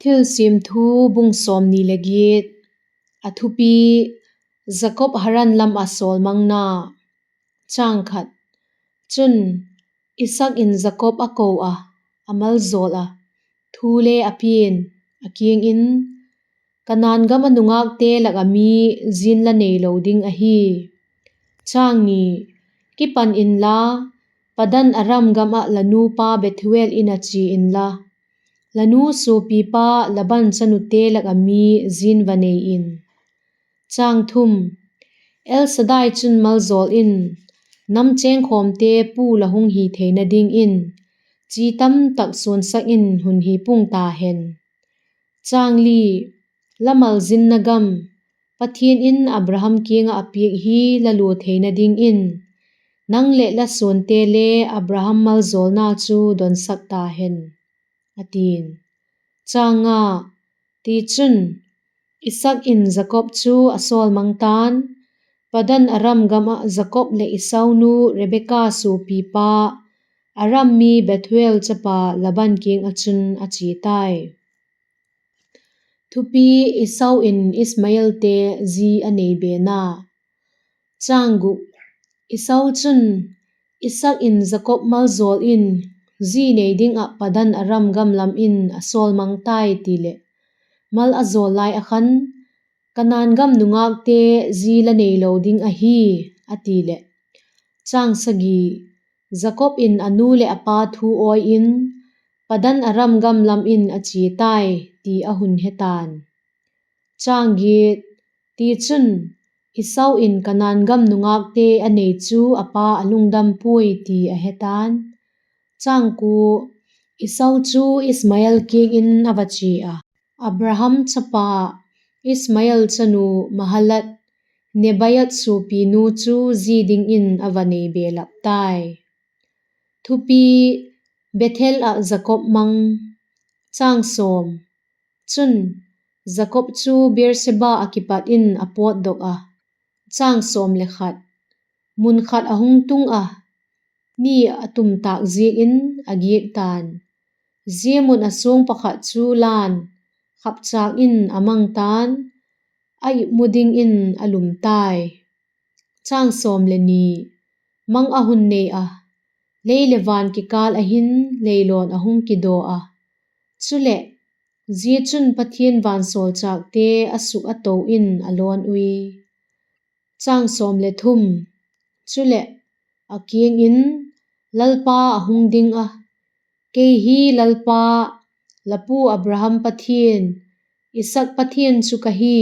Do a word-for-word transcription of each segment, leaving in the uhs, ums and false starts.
Thilsiam Thu, bung sawmni le giat. A thupi: Jakob Haran lam ah sawlmangna. Chang khat. Chun, Isaak in Jakob a ko ah, a maljawl ah, thu le a pia'n, a kiang in, Kanaan gam ah nungâkte lak ah mi zi'n la neilo ding ahi. Chang ni. Kipan inla, Padan Aram gam ah la nu pa Bethuel in ah chia inla, la nu suapipa Laban chanute lak ah mi zi'n va nei in. Chang thum. El Shaddai chun maljawl in, nam chêngkhawmte pu la hung hi theina dingin, chi tamtak suansak in hun hi pung ta hen. Chang li. La malzinna gam, Pathian in Abraham kiang ah a piak hi la lua theina dingin, nang leh la suante le Abraham maljawlna chu donsak ta hen, a ti'n. Chang nga. Tichun, Isaak in Jakob chu a sawlmang ta'n, Padan Aram gam ah Jakob leh Esau nu Rebeka suapipa, Aram mi Bethuel chapa Laban kiang ah chun a chia tai. Thupi: Esau in Ismaelte zi a nei bena. Chang guk. Esau chun, Isaak in Jakob maljawl in, zi nei ding ah Padan Aram gam lam in a sawlmang tai ti leh, mal a jawl lai ah khan, Kanaan gam nungâkte zi la neilo ding ahi, a ti leh. Chang sagi. Jakob in a nu leh a pa thu awi in, Padan Aram gam lam in a chia tai ti a hun he ta'n. Chang giat. Tichun, Esau in Kanaan gam nungâkte a nei chu a pa a lungdam puai ti a he ta'n. Chang kua. Esau chu Ismael kiang in a va chia a, Abraham chapa, Ismael chanu Mahalat, Nebaioth suapinu chu zi dingin a va nei belap tai. Thupi: Bethel ah Jakob mang. Chang sawm. Chun, Jakob chu Beersheba ah kipat in a pawtdok a. Chang sawm le khat. Mun khat a hung tung a, ni a tum tâk ziakin a giak ta'n. Zia mun ah suang pakhat chu la'n, khapchâk in a mang ta'n, a ipmu dingin a lum tai. Chang sawm le ni. Mang a hun nei a, lei leh van kikâl ah hin leilawn a hung kidaw a. Chuleh, zia chun Pathian vansawlchâkte a suk a to in a lawn ui. Chang sawm le thum. Chuleh, a kiang in, Lalpa a hung ding a, Kei hi Lalpa, la pu Abraham Pathian, Isaak Pathian chu ka hi;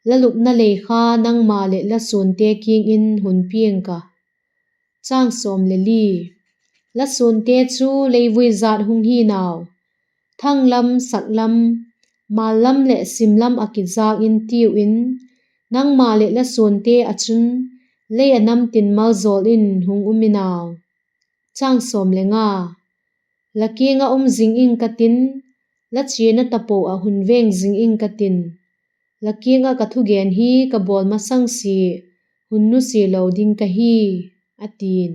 la lupna lei kha nangma leh la suante kiang in hun piang ka. Chang sawm le li. La suante chu leivui jat hung hi'n au, thanglam, saklam, mallam leh simlam ah kijâk in tiu in, nangma leh la suante ah chun lei a namtin maljawl in hung um in au. Chang sawm le nga. La kiang ah um zing ing ka tin, la chiana tapo ah hun veng zing ing ka tin, la kiang ah ka thugen hi ka bawl masang sia hun nusia lo ding ka hi, a ti'n.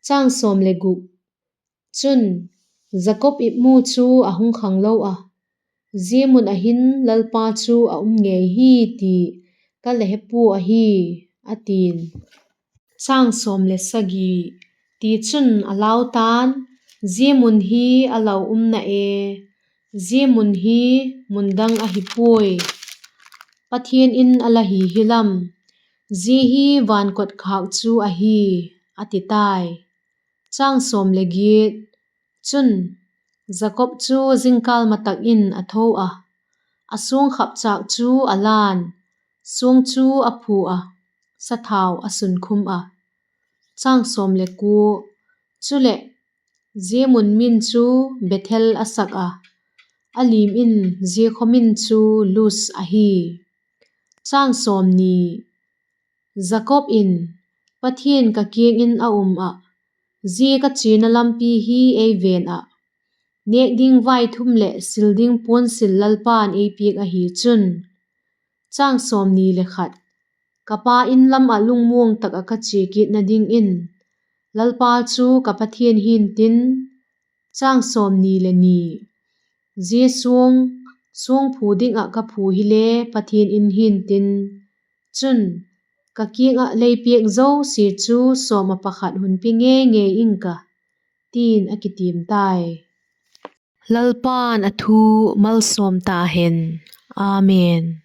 Chang sawm le guk. Chun, Jakob ipmu chu a hung khanglo a, zia mun ah hin Lalpa chu a um ngei hi ti ka la he pua ahi, a ti'n. Chang sawm le sagi. Tichun, a lau ta'n, Zia mun hi a lau umna e, zia mun hi mun dang ahi puai, Pathian in a la hi hi lam, zia hi van kotkhâk chu ahi, a ti tai. Chang sawm le giat. Chun, Jakob chu jingkal ma tak in a tho a, a suang khapchâk chu a la'n, suang chu a phu a, sathau a sunkhum a. Chang sawm le kua. Chuleh, zia mun min chu Bethel a sak a, a lim in zia khaw min chu Luz ahi. Chang sawmni. Jakob in, Pathian ka kiang in a um ah, zia ka chiana lampi hi ei ven ah, nêk ding vaithum leh sil ding puansil Lalpa'n ei piak ahi chun, chang sawmni le khat, ka pa in lam ah lungmuang tak ah ka chia kitna dingin, Lalpa chu ka Pathian hi'ntin, chang sawmni le ni, Zia suang, suangphu ding ah ka phu hile Pathian in hi'ntin, chun, ka kiang ah lei piak zosia chu sawm ah pakhat hun pe ngei ngei ing ka, ti'n a kitiam tai. Lalpa'n a thu malsawm ta hen. Amen.